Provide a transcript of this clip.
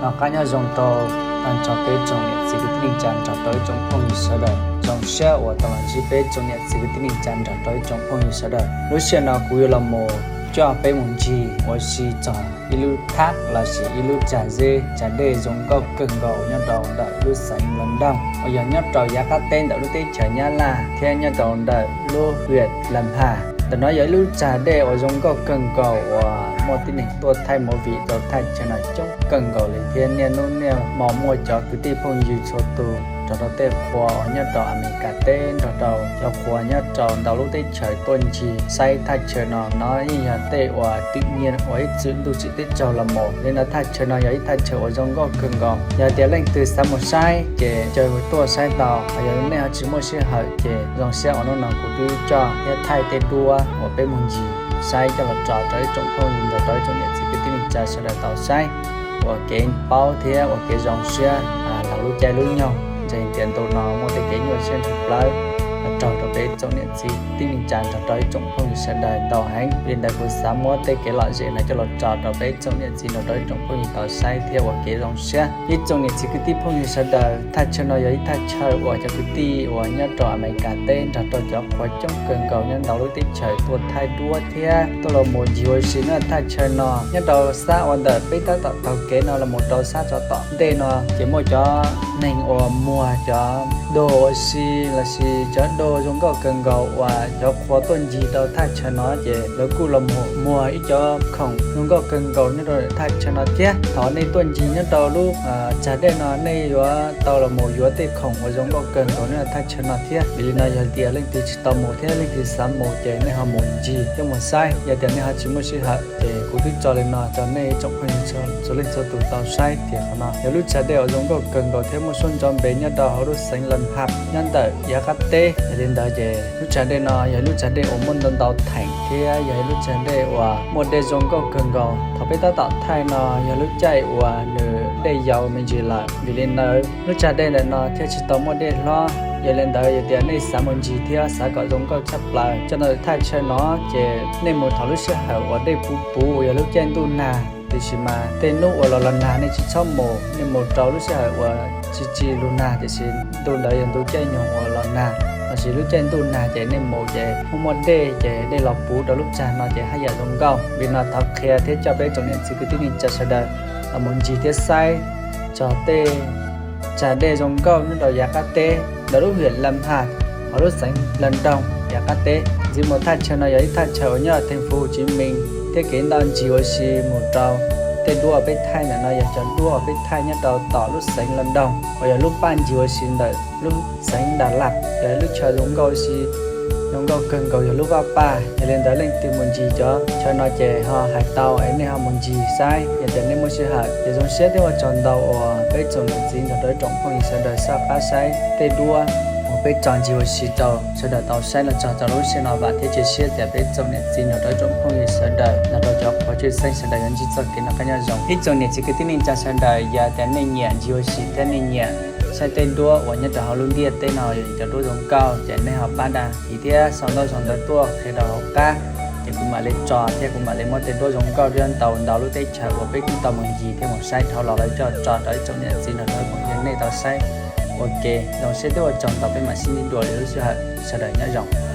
Noj qab nyob zoo rau tag nrho peb tsoom niam txiv kwv tij neej tsa nrog rau ib tsoom phooj ywg sawv daws. Zoo siab uas tau los ntsib peb tsoom niam txiv kwv tij neej tsa nrog rau ib tsoom phooj ywg sawv daws. Lub sij hawm no kuv yuav los mus coj peb mus ncig ua si txog ib lub thab lossis ib lub tsag zeb tsag dej zoo nkauj kawg nkaus nyob rau ntawm lub xeev London uas yog nyob rau yav qab teb ntawm lub teb chaws Nyab Laj thiab nyob rau ntawm lub huyện Lâm Hà. Ntawm no yog ib lub tsag dej uas zoo nkauj kawg nkaus uas muaj tib neeg tuaj thaij movie rau thaj chaw no coob kawg nkaus li thiab niaj hnub niaj hmo muaj cov kwv tij phooj ywg txhua tus nrog rau tej qhua uas nyob rau Amelikas teb nrog rau cov qhua nyob rau ntau lub teb chaws tuaj ncig saib thaj chaw no. No yeej yog tej uas twm nyiaj uas ib txwm ntuj tsim teb raug los mus li ntawd. Thaj chaw no yog ib thaj chaw uas zoo nkauj kawg nkaus. Yog tias leej twg xav mus saib ces caw tuaj saib tau, yog nej ho tsis muaj sij hawm ces zoo siab uas hnub no kuv twb coj thiab thaij tej duab uas peb mus ncig saib coj los tso rau ib tsoom phooj ywg nrog rau ib tsoom niam txiv kwv tij neej tsa sawv daws tau saib ua kev paub thiab ua kev zoo siab los lub caij lub nyoog. Ntseeg tias ntu no muaj tej kev nyuaj siab ntshav plawv los raug rau peb tsoom niam txiv kwv tij neej tsa nrog rau ib tsoom phooj ywg sawv daws ntau heev. Li ntawd kuv xav muab tej kev lom zem no coj los tso rau peb tsoom niam txiv nrog rau ib tsoom phooj ywg tau saib thiab ua kev zoo siab. Ib tsoom niam txiv kwv tij phooj ywg sawv daws, thaj chaw no yog ib thaj chaw uas cov kwv tij uas nyob rau Amelikas teb nrog rau cov qhua coob kawg nkaus nyob ntau lub teb chaws tuaj thaij duab thiab tuaj los mus ncig ua si nyob thaj chaw no. Nyob rau sab uas ntawm peb tab tom taug kev no los mus rau sab tsov tom ntej no ces muaj cov neeg uas muag cov dog ua si lossis cov dog zoo nkauj kawg nkaus uas cov qhua tuaj ncig rau thaj chaw no ces lawv kuj los mus muag ib cov khoom zoo nkauj kawg nkaus nyob rau thaj chaw no thiab. Thaum nej tuaj ncig nyob rau lub tsag dej no nej yuav tau los mus yuav tej khoom uas zoo nkauj kawg nkaus nyob rau thaj chaw no thiab. Vim li no yog tias leej twg tsis tau mus thiab leej twg xav mus ces nej ho mus ncig thiab mus saib. Yog tias nej ho tsis muaj sij hawm ces kuv twb tso li no rau nej tsoom phooj ywg txhua leej txhua tus tau saib tias qhov no yog lub tsag dej uas zoo nkauj kawg nkaus thiab muaj suab ntso npe nyob rau hauv lub xeev Lâm Hà nyob ntawm yav qab teb. Yog li ntawd ces lub tsag dej no yog lub tsag dej uas muaj ntau ntau theem thiab yog ib lub tsag dej uas muaj dej zoo nkauj kawg nkaus. Thaum peb tab tom thaij no yog lub caij uas nws dej yau me ntsis lawm, vim li ntawd lub tsag dej ntawm no thiaj tsis tau muaj dej hlob. Yog li ntawd yog tias nej xav mus ncig thiab xav kom zoo nkauj tshaj plaws coj ntawm thaj chaw no ces nej mus thaum lub sij hawm uas dej puv puv uas yog lub caij ntuj nag. Tiam sis mas tej hnub uas los los nag nej tsis txhob mus, nej mus rau lub sij hawm uas tsis tsis lug nag tiam sis ntu ntawd yog ntu caij nyoog uas los nag lossis lub caij ntuj nag ces nej mus ces muaj muaj dej ces dej los puv rau lub tsag no ces haj yam zoo nkauj. Vim no thov qhia thiab coj peb tsoom niam txiv kwv tij neej tsa sawv daws los mus ncig thiab saib txog tej tsag dej zoo nkauj nyob rau yav qab teb ntawm lub huyện Lâm Hà hauv lub xeev Lâm Đồng yav qab teb. Ntxiv mus thaj chaw no yog ib thaj chaw uas nyob thành phố Hồ Chí Minh thiab kev ntoj ncig ua si mus rau tej duab uas peb thaij ntawm no yog cov duab uas peb thaij nyob rau tom lub xeev Lâm Đồng uas yog lub paj ncig ua si ntawm lub xeev Đà Lạt. Yog lub chaw zoo nkauj ua si zoo nkauj kawg nkaus yog lub vaj paj. Yog li ntawd leej twg mus ncig cov chaw no ces ho hais tau es nej ho mus ncig saib yog tias nej muaj sij hawm. Ces zoo siab thiab ua tsaug ntau uas peb tsoom niam txiv nrog rau ib tsoom phooj ywg sawv daws soj qab saib tej duab uas peb tso ncig ua si rau sawv daws tau saib no txog rau lub sij hawm no. Vam thiab cia siab tias peb tsoom niam txiv nrog rau ib tsoom phooj ywg sawv daws nrog rau cov qhuas tshwj xeeb sawv daws yuav ntsib txoj kev noj qab nyob zoo. Ib tsoom niam txiv kwv tij neej tsa sawv daws, yog tias nej nyiam ncig ua si thiab nej nyiam saib tej duab uas nyob rau hauv lub ntiaj teb no, yog cov duab zoo nkauj ces nej ho pab dag kis thiab sau ntaub sau ntawv tuaj qhia rau hauv qab, ces kuv mam li tso thiab kuv mam li muab tej duab zoo nkauj thiab ntau ntau lub teb chaws uas peb twb tau mus ncig thiab mus saib dhau los lawv coj tso rau ib tsoom niam txiv nrog rau ib tsoom phooj ywg nej tau saib ua ke. Zoo siab thiab ua tsaug ntau, peb mam sib ntsib dua lwm lub sij hawm, sawv daws nyob zoo.